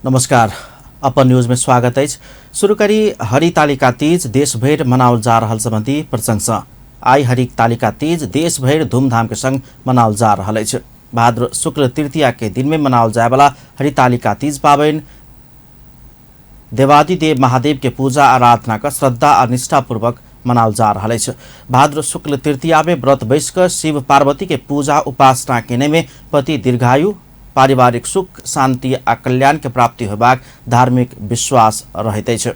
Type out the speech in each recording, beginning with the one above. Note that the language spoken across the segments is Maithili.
नमस्कार, अपन न्यूज में स्वागत अछि। शुरू करी हरितालिका तीज देशभरि मनाओल जा रहल संबंधी प्रसंग। आइ हरितालिका तीज देशभरि धूमधाम के संग मनाओल जा रहल अछि। भाद्र शुक्ल तृतीया के दिन में मनाओल जाय वाला हरितालिका तीज पाबनि देवादिदेव महादेव के पूजा आराधना क श्रद्धा आ निष्ठा पूर्वक मनाओल जा रहल अछि। भाद्र शुक्ल तृतीया में व्रत बैस क शिव पार्वती के पूजा उपासना केने में पति दीर्घायु, पारिवारिक सुख, शांति आ कल्याण के प्राप्ति होबाक धार्मिक विश्वास रहैत अछि।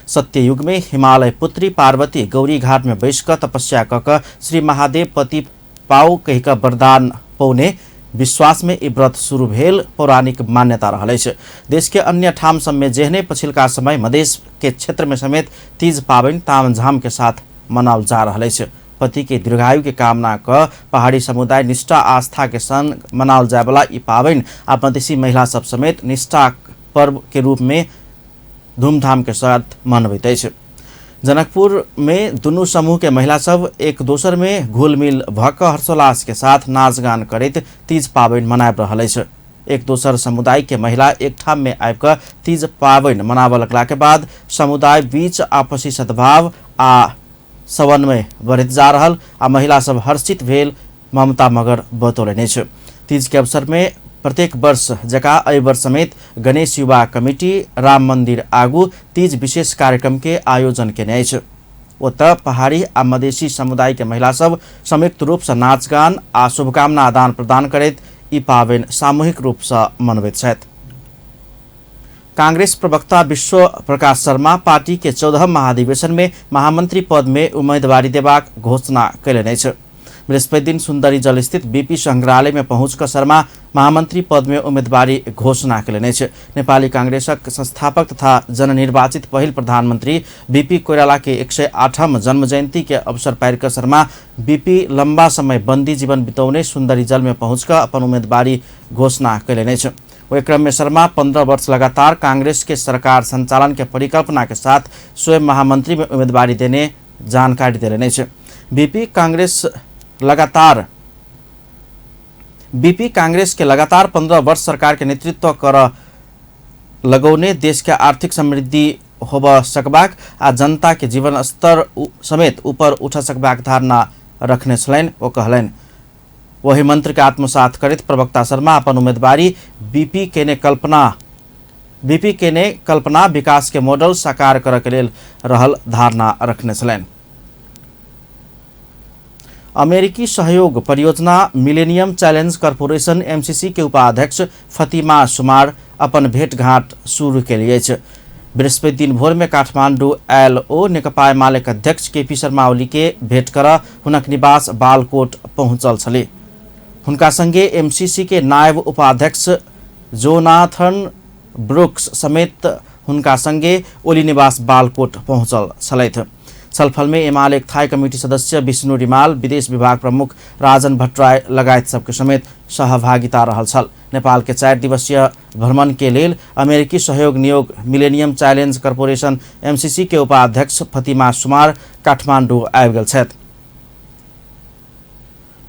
सत्ययुग में हिमालय पुत्री पार्वती गौरी घाट में बैस क तपस्या क क श्री महादेव पति पाओ कहि क वरदान पौने विश्वास में ई व्रत शुरू भेल पौराणिक मान्यता रहल अछि। देश के अन्य ठाम सब में जेहने पछिलका समय मधेश के क्षेत्र में समेत तीज पाबनि तामझाम के साथ मनाओल जा रहल अछि। पति के दीर्घायु के कामना क पहाड़ी समुदाय निष्ठा आस्था के संग मनाओल जाय वाला ई पाबनि आ मधेसी महिला सब समेत निष्ठा पर्व के रूप में धूमधाम के साथ मनबैत अछि। जनकपुर में दुनू समूह के महिला सब एक दोसर में घुलमिल भ क हर्षोल्लास के साथ नाच गान करैत तीज पाबनि मनाबि रहल अछि। एक दोसर समुदाय के महिला एक ठाम में आबि क तीज पाबनि मनाबऽ लगला के बाद समुदाय बीच आपसी सद्भाव आ समन्वय बढ़ैत जा रहल आ महिला सब हर्षित भेल ममता मगर बतौलनि अछि। तीज के अवसर में प्रत्येक वर्ष जकाँ एहि वर्ष समेत गणेश युवा कमिटी राम मंदिर आगू तीज विशेष कार्यक्रम के आयोजन केने अछि। ओतऽ पहाड़ी आ मधेसी समुदाय के महिला सब संयुक्त रूप सँ नाच गान आ शुभकामना आदान प्रदान करैत ई पाबनि सामूहिक रूप सँ मनबैत छथि। कांग्रेस प्रवक्ता विश्व प्रकाश शर्मा पार्टी के 14 महाधिवेशन में महामंत्री पद में उम्मीदवारी देबाक घोषणा कयलनि अछि। बृहस्पति दिन सुंदरी जल स्थित बीपी संग्रहालय में पहुंच क शर्मा महामंत्री पद में उम्मीदवारी घोषणा कयलनि अछि। नेपाली कांग्रेसक संस्थापक तथा जननिर्वाचित पहिल प्रधानमंत्री बीपी कोइराला के 108म जन्म जयंती के अवसर पारि क शर्मा बीपी लंबा समय बंदी जीवन बितौने सुंदरी जल में पहुंच क अपन उम्मीदवारी घोषणा कयलनि अछि। ओहि क्रम में शर्मा 15 वर्ष लगातार कांग्रेस के सरकार संचालन के परिकल्पना के साथ स्वयं महामंत्री में उम्मीदवारी देने जानकारी देलनि अछि। बीपी कांग्रेस के लगातार 15 वर्ष सरकार के नेतृत्व कर लगौने देश के आर्थिक समृद्धि होब सकबाक आ जनता के जीवन स्तर समेत ऊपर उठ सकबाक धारणा रखने छलनि ओ कहलनि। वही मंत्र के आत्मसात करैत प्रवक्ता शर्मा अपन उम्मीदवारी बीपी केने कल्पना विकास के मॉडल साकार करऽ के लेल रहल धारणा रखने छलनि। अमेरिकी सहयोग परियोजना मिलेनियम चैलेंज कॉरपोरेशन एमसीसी के उपाध्यक्ष फतिमा सुमार अपन भेंटघाट शुरू केली अछि। बृहस्पति दिन भोर में काठमांडू आयल ओ नेकपा एमाले के अध्यक्ष केपी शर्मा ओली के भेंट कर हुनक निवास बालकोट पहुंचल छली। हुनका संगे एमसीसी के नायब उपाध्यक्ष जोनाथन ब्रुक्स समेत हुनका संगे ओली निवास बालकोट पहुंचल छलथि। छलफल में एमाले थाई कमिटी सदस्य विष्णु रिमाल, विदेश विभाग प्रमुख राजन भट्टराई लगायत सबके समेत सहभागिता रहल छल। नेपाल के 4 दिवसीय भ्रमण के लेल अमेरिकी सहयोग नियोग मिलेनियम चैलेंज कॉरपोरेशन एमसीसी के उपाध्यक्ष फतिमा सुमार काठमांडू आबि गेल छथि।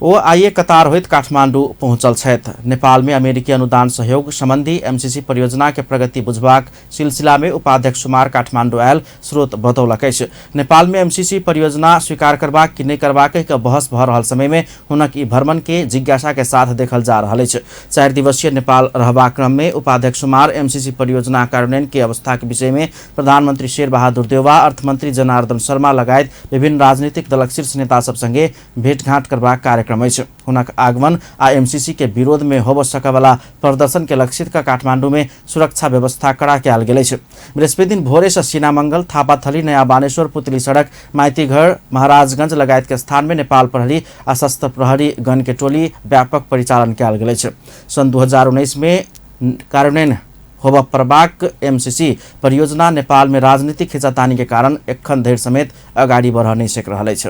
ओ आइए कतार होइत काठमांडू पहुंचल छथि। नेपाल में अमेरिकी अनुदान सहयोग संबंधी एमसीसी परियोजना के प्रगति बुझबाक सिलसिला में उपाध्यक्ष सुमार काठमांडू आयल स्रोत बतौलक अछि। नेपाल में एमसीसी परियोजना स्वीकार करबाक कि नहि करबाक के बहस भऽ रहल समय में हुनक ई भ्रमण के जिज्ञासा के साथ देखल जा रहल अछि। 4 दिवसीय नेपाल रहबाक क्रम में उपाध्यक्ष सुमार एमसीसी परियोजना कार्यान्वयन के अवस्था के विषय में प्रधानमंत्री शेर बहादुर देउवा, अर्थमंत्री जनार्दन शर्मा लगायत विभिन्न राजनीतिक दलक शीर्ष नेता सब संगे भेंटघाट करबाक कार्यक्रम अछि। हुनक आगमन आ एमसीसी के विरोध में होबऽ सकयवला प्रदर्शन के लक्षित क काठमांडू में सुरक्षा व्यवस्था कड़ा कयल गेल अछि। बृहस्पति दिन भोरे से सीनामंगल, थापाथली, नया बानेश्वर, पुतली सड़क, माइतीघर, महाराजगंज लगायत के स्थान में नेपाल प्रहरी आ सशस्त्र प्रहरी गण के टोली व्यापक परिचालन कयल गेल अछि। सन् 2019 में कार्यान्वयन होबऽ पड़बाक एमसीसी परियोजना नेपाल में राजनीतिक खिंचातानी के कारण एखन धरि समेत अगाडि बढ़ नहि सकि रहल अछि।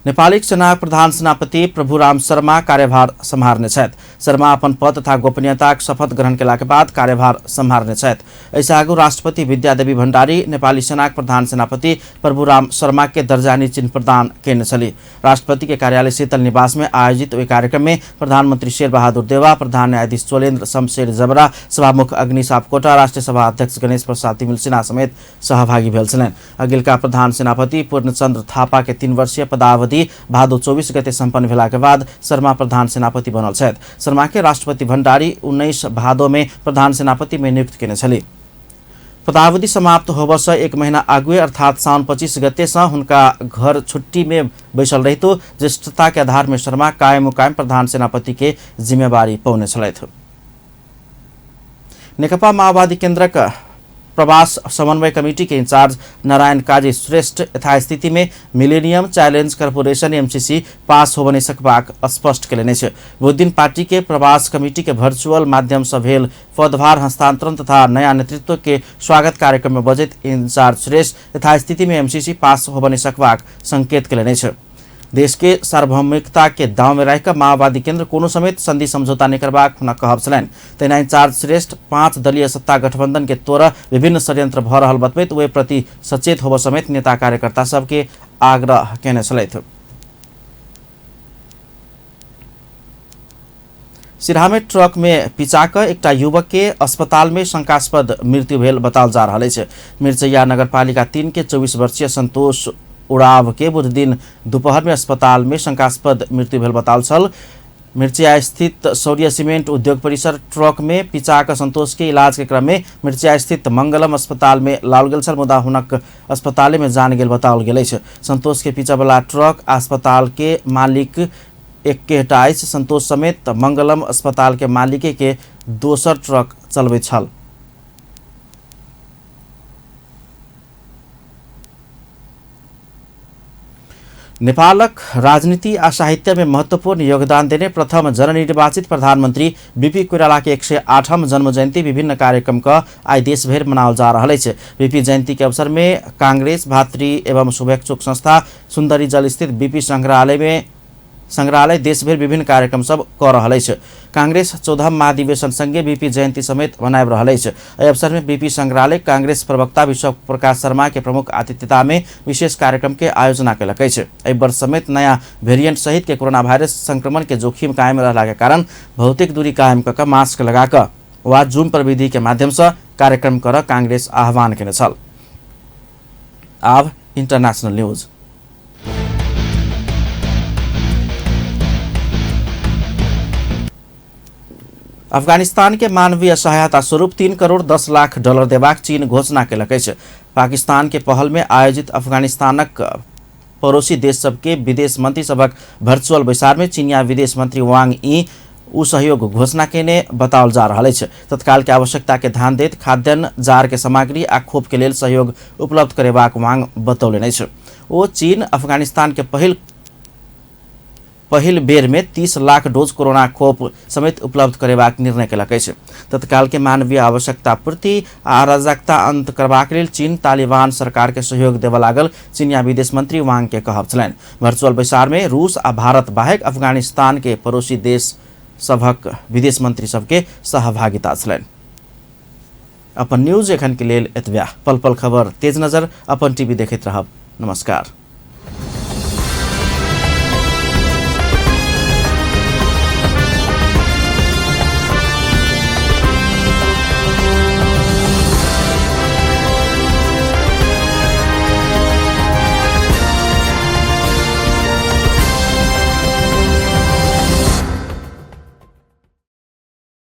नेपाली सेना प्रधान सेनापति प्रभुराम शर्मा कार्यभार सम्हारने छथि। शर्मा अपन पद तथा गोपनीयताक शपथ ग्रहण केलाक बाद कार्यभार सम्हारने छथि। एहिसँ आगू राष्ट्रपति विद्यादेवी भण्डारी नेपाली सेनाक प्रधान सेनापति प्रभुराम शर्मा के दर्जानी चिन्ह प्रदान केने छली। राष्ट्रपति के कार्यालय शीतल निवास में आयोजित ओहि कार्यक्रम में प्रधानमंत्री शेर बहादुर देवा, प्रधान न्यायाधीश चोलेन्द्र शमशेर जबरा, सभामुख अग्नि सापकोटा, राष्ट्रिय सभा अध्यक्ष गणेश प्रसाद तिमिल सिन्हा समेत सहभागी भेल छलनि। अगिलका प्रधान सेनापति पूर्णचन्द्र थापा के 3 वर्षीय पदावधि भादो 24 गते सम्पन्न भेला के बाद शर्मा प्रधान सेनापति बनल छथि। शर्मा के राष्ट्रपति भण्डारी 19 भादो में प्रधान सेनापति में नियुक्त केने छली। पदावधि समाप्त होबसँ 1 महीना आगुए अर्थात साउन 25 गते से हुनका घर छुट्टी में बैसल रहितो ज्येष्ठता के आधार में शर्मा कायम कायम प्रधान सेनापति के जिम्मेवारी पौने छलथि। नेकपा माओवादी केन्द्रक प्रवास समन्वय कमिटी के इंचार्ज नारायण काजी श्रेष्ठ यथास्थिति में मिलेनियम चैलेंज कॉरपोरेशन एमसीसी पास होबय नहि सकबाक स्पष्ट केलनि अछि। बुधदिन पार्टी के प्रवास कमिटी के वर्चुअल माध्यम से भेल पदभार हस्तांतरण तथा नया नेतृत्व के स्वागत कार्यक्रम में बजैत इंचार्ज श्रेष्ठ यथास्थिति में एमसीसी पास होबय नहि सकबाक संकेत केलनि अछि। देश के सार्वभौमिकता के दांव में रहिकऽ माओवादी केंद्र कोनो समेत संधि समझौता नहि करबाक हुनक कहब छलनि। तहिना इंचार्ज श्रेष्ठ 5 दलीय सत्ता गठबंधन के तोड़ विभिन्न षड्यंत्र भऽ रहल बतबैत ओहि प्रति सचेत होबऽ समेत नेता कार्यकर्ता सबके आग्रह केने छलथि। सिरहा में ट्रक में पिचा कऽ एकटा युवक के अस्पताल में शंकास्पद मृत्यु भेल बताओल जा रहल अछि। मिर्चैया नगरपालिका 3 के 24 वर्षीय संतोष उड़ाव के बुधदिन दोपहर में अस्पताल में शंकास्पद मृत्यु भेल बताओल छल। मिर्चिया स्थित शौर्य सीमेंट उद्योग परिसर ट्रक में पिचा कऽ संतोष के इलाज के क्रम में मिर्चिया स्थित मंगलम अस्पताल में लाओल गेल छल, मुदा हुनक अस्पताले में जान गेल बताओल गेल अछि। संतोष के पीछा वाला ट्रक अस्पताल के मालिक एक्केटा अछि। संतोष समेत मंगलम अस्पताल के मालिके के दोसर ट्रक चलबैत छल। नेपालक राजनीति आ साहित्य में महत्वपूर्ण योगदान देने प्रथम जननिर्वाचित प्रधानमंत्री बीपी कोइराला के 108म जन्म जयंती विभिन्न कार्यक्रम का आइ देशभरि मनाओल जा रहल अछि। बीपी जयंती के अवसर में कांग्रेस भातृ एवं शुभेच्छुक संस्था सुंदरी जल स्थित बीपी संग्रहालय में संग्रहालय देशभरि विभिन्न कार्यक्रम सब कऽ रहल अछि। कांग्रेस 14 महाधिवेशन संगे बीपी जयंती समेत मनाबि रहल अछि। एहि अवसर में बीपी संग्रहालय कांग्रेस प्रवक्ता विश्व प्रकाश शर्मा के प्रमुख आतिथ्यता में विशेष कार्यक्रम के आयोजना केलक अछि। एहि वर्ष समेत नया वेरिएंट सहित के कोरोना वायरस संक्रमण के जोखिम कायम रहला के कारण भौतिक दूरी कायम कऽ मास्क लगा कऽ वा जूम प्रविधि के माध्यम से कार्यक्रम कर कांग्रेस आह्वान केने छल। आब इंटरनेशनल न्यूज। अफगानिस्तान के मानवीय सहायता स्वरूप 3 करोड़ 10 लाख डॉलर देबाक चीन घोषणा केलक अछि। पाकिस्तान के पहल में आयोजित अफगानिस्तानक पड़ोसी देश सबके विदेश मंत्री सबक वर्चुअल बैसार में चीनिया विदेश मंत्री वांग यी उ सहयोग घोषणा केने बताओल जा रहल अछि। तत्काल के आवश्यकता के ध्यान दैत खाद्यान्न, जार के सामग्री आ खोप के लेल सहयोग उपलब्ध करेबाक वांग बतौलनि अछि। ओ चीन अफगानिस्तान के पहिल बेर में 30 लाख डोज कोरोना खोप समेत उपलब्ध करेबाक निर्णय केलक अछि। तत्काल के मानवीय आवश्यकता पूर्ति आ अराजकता अंत करबाक लेल चीन तालिबान सरकार के सहयोग देबऽ लागल चीनिया विदेश मंत्री वांग के कहब छलनि। वर्चुअल बैसार में रूस आ भारत बाहेक अफगानिस्तान के पड़ोसी देश सभक विदेश मंत्री सबके सहभागिता छलनि। अपन न्यूज एखन के लेल एतबे। पल पल खबर तेज नजर अपन टीवी देखैत रहब। नमस्कार।